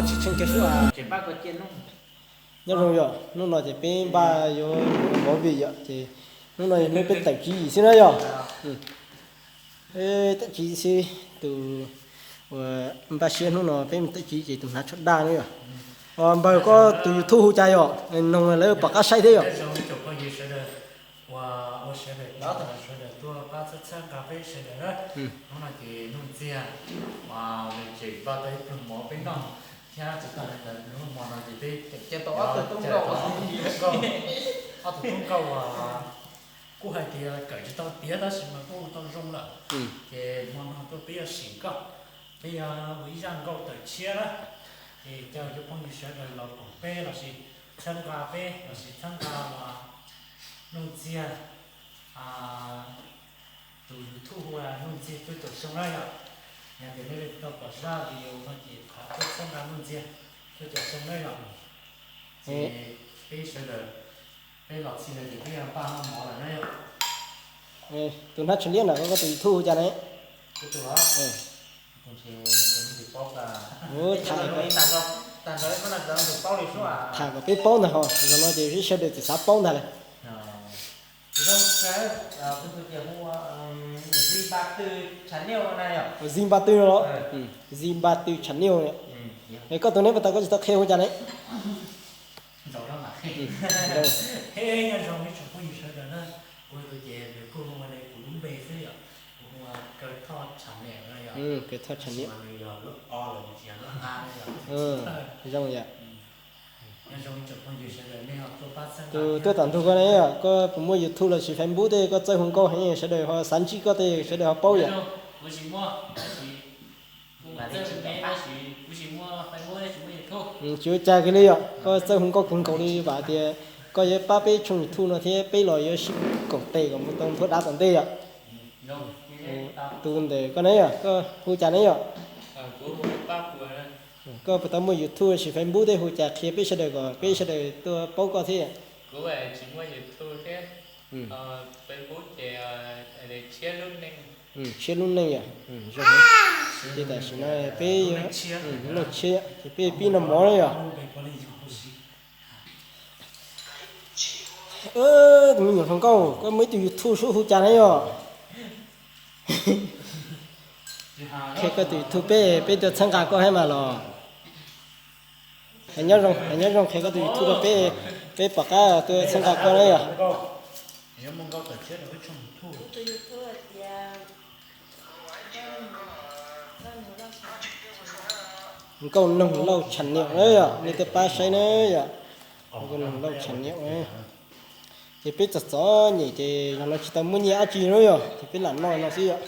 Tsis tshee kiag sub. Nyob zoo yom, hnub no ces peb npaj yuav movie yom, ces hnub no yog hnub peb tawm tswv yim xwb na yom. Tawm tswv yim xwb, tus uas npaj siab hnub no peb tawm tswv yim ces tus hnav tsho daj na yom. Npawg, koj tus YouTube hu cas yom? Noog lawv pom qab saib thiab yom. Ua ua sawv daws, sawv daws tuaj pab txhawb txhawb nqa peb sawv daws na. Hnub no ces Nuj Ntxiag, nws tseem npaj tau ib pluag mov peb noj thiab tsis tas li ntawd, nws hmo no ces peb cia tau ob tug tub nkauj, ob tug tub nkauj uas kuj hais tias kawm tsis tau tiav tab sis mas kuj ua tau zoo lawm. Ces hmo no tuaj peb yuav sim nkauj, peb yuav ua ib zaj nkauj tawm tshiab na. Ces caw cov phooj ywg sawv daws los koom peb lossis txhawb nqa peb lossis txhawb nqa uas Nuj Ntxiag tus YouTube hu ua Nuj Ntxiag Cuaj Caum Xyoo na yom. Yog tias nej leej twg tau pom zaj video no ces thov tuaj txhawb nqa Nuj Ntxiag Cuaj Caum Xyoo na yom. Ces peb sawv daws, peb los txhij no ces peb yuav npaj noj mov lawm na yom. Tus hnav tsho liab ntawm koj, koj tus YouTube hu cas ne? Kuv tus os, tus ces tus paub, tham kom peb paub ntag ho, zaum no ces peb sawv daws txawm xav paub ntag lawm. Zoo, kuv tus ces hu Zi Npa Tw Channel na yom. Zi Npa Tw no los? Zi Npa Tw Channel. Es koj tus neb puas tau, koj tsis tau qhia hu cas ne? Nyob zoo ib tsoom phooj ywg sawv daws na, kuv tus ces nws kuj hu ua li kuv lub npe xwb yom, kuv hu ua Kaw Thoj Channel no yom. Kaw Thoj Channel. Nws yog lub o lawm, nws tsis yog lub a na yom. Zoo yom. Nyob zoo ib tsoom phooj ywg sawv daws, nej ho tuaj pab txhawb nqa thiab. Tus tuaj tom ntug koj ne yom, koj puas muaj YouTube lossis Facebook tej, koj txawj hu nkauj heev sawv daws ho xav ntsib koj tej sawv daws ho paub yom. Kuv tsis muaj, tab sis kuv txawj me tab sis kuv tsis muaj Facebook, tsis muaj YouTube. Tsis ua cas kiag li yom, koj txawj hu nkauj kawg nkaus li, vam tias koj yuav pab peb tshooj YouTube no thiab peb los yuav sib koom tes kom mus tau nthuav dav tom ntej yom. Tus ntawm koj ne yom, koj hu cas ne yom? Koj puas tau muaj YouTube lossis Facebook tej, hu cas qhia peb sawv daws kom peb sawv daws tuaj paub koj thiab. Tshiab lub neej yom. Ces tam sim no peb yuav, lub neej tshiab ces peb pib noj mov na yom. Tus me nyuam hluas nkauj, koj muaj ib tug YouTube sub hu cas na yom? Qhia koj tus YouTube peb, peb tuaj txhawb nqa koj thiab mas los. Hais nyob zoo, hais nyob zoo, qhia koj tus YouTube rau peb, peb pom qab tuaj txhawb nqa koj na yom. Nkauj Noog Lauj Channel na yom, nej tuaj pab saib na yom. Nkauj Noog Lauj Channel na. Ces peb txom txom nyem ces zaum no tsis tau muaj nyiaj dab tsi na yom, ces peb lam noj no xwb yom.